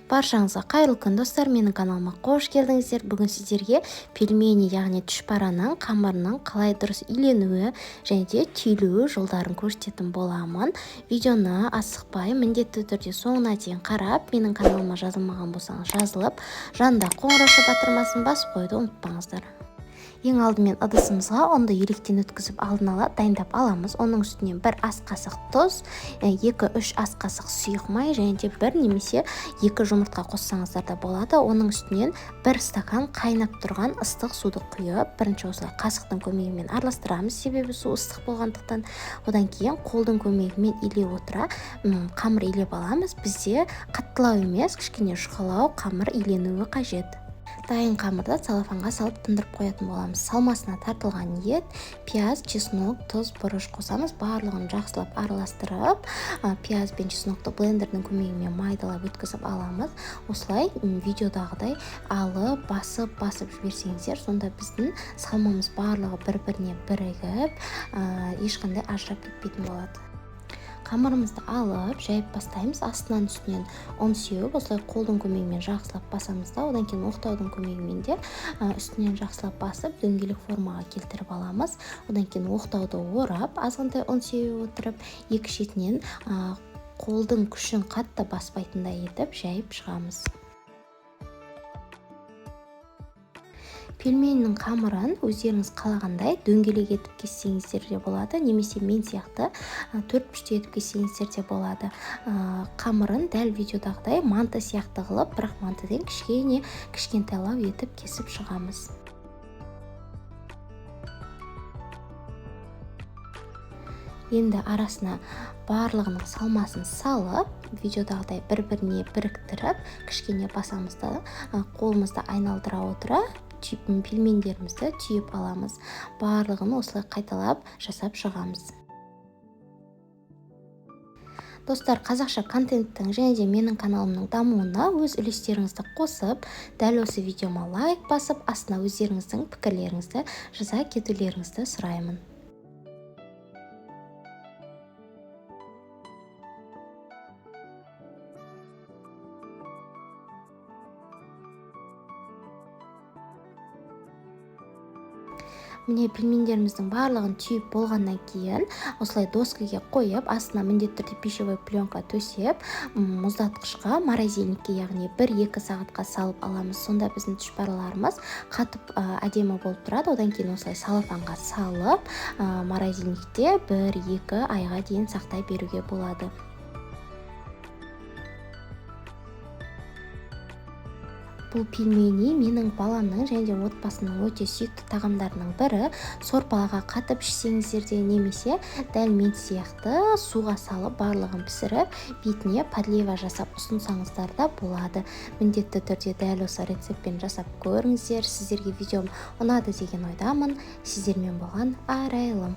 Баршаңызға қайырлы күн, достар! Менің каналыма қош келдіңіздер. Бүгін сіздерге пельмени, яғни түшпараның қамырының қалай дұрыс иленуі және де түйілуі жолдарын көрсететін боламын. Видеоны асықпай, міндетті түрде соңына дейін қарап, менің каналыма жазылмаған болсаңыз жазылып, жанында қоңырауша батырмасын басып қоюды ұмытпаңыздар. Ең алдымен ыдысымызға ұнды електен өткізіп, алдын ала дайындап аламыз. Оның үстіне 1 ас қасық тұз, 2-3 ас қасық сұйық май және де 1 немесе 2 жұмыртқа қоссаңыздар да болады. Оның үстінен 1 стакан қайнап тұрған ыстық суды құйып, бірінші осылай қасықтың көмегімен араластырамыз, себебі су ыстық болғандықтан. Одан кейін қолдың көмегімен илей отыра қамыр илеп аламыз. Бізде қаттылау емес, кішкене жұқалау қамыр иленуі қажет. Дайын қамырды целлофанға салып тындырып қоятын боламыз. Салмасына тартылған ет, пияз, чеснок, тұз, бұрыш қосамыз. Барлығын жақсылап араластырып, пияз бен чеснокты блендердің көмегімен майдалап өткізіп аламыз. Осылай видеодағыдай алып, басып, басып жіберсеңіздер, сонда біздің салмамыз барлығы бір-біріне бірігіп, ешқандай ажырап кетпейтін болады. Қамырымызды алып, жайып бастаймыз. Астынан үстінен ұн сеуіп, осылай қолдың көмегімен жақсылап басамыз да, одан кейін оқтаудың көмегімен де үстінен жақсылап басып, дөңгелек формаға келтіріп аламыз. Одан кейін оқтауды орап, азғантай ұн сеуіп отырып, екі шетінен қолдың күшін қатты баспайтындай етіп жайып шығамыз. Пельменнің қамырын өздеріңіз қалағандай дөңгелек етіп кессеңіздер де болады, немесе мен сияқты төрт бұрышты етіп кессеңіздер де болады. Қамырын дәл видеодағыдай манты сияқты қылып, бірақ мантыдан кішкене кішкентайлау етіп кесіп шығамыз. Енді арасына барлығының салмасын салып, видеодағыдай бір-біріне біріктіріп, кішкене басамыз да, қолымызды айналдыра отыра пельмендерімізді түйіп аламыз. Барлығын осылай қайталап жасап шығамыз. Достар, қазақша контенттің және де менің каналымның дамуына өз үлестеріңізді қосып, дәл осы видеома лайк басып, астына өздеріңіздің пікірлеріңізді жаза кетулеріңізді сұраймын. Міне, пельмендеріміздің барлығын түйіп болғаннан кейін осылай доскаға қойып, астына міндетті түрде пищевой пленка төсеп, мұздатқышқа, морозильникке, яғни 1-2 сағатқа салып аламыз. Сонда біздің түшпараларымыз қатып, әдемі болып тұрады. Одан кейін осылай салафанға салып, морозильникте 1-2 айға дейін сақтай беруге болады. Бұл пельмени менің баламның және де отбасымның өте сүйікті тағамдарының бірі. Сорпаға қатып ішсеңіздер де, немесе дәл мен сияқты суға салып барлығын пісіріп, бетіне подлива жасап ұсынсаңыздар да болады. Міндетті түрде дәл осы рецептпен жасап көріңіздер. Сіздерге видеом ұнады деген ойдамын. Сіздермен болған Арайлым.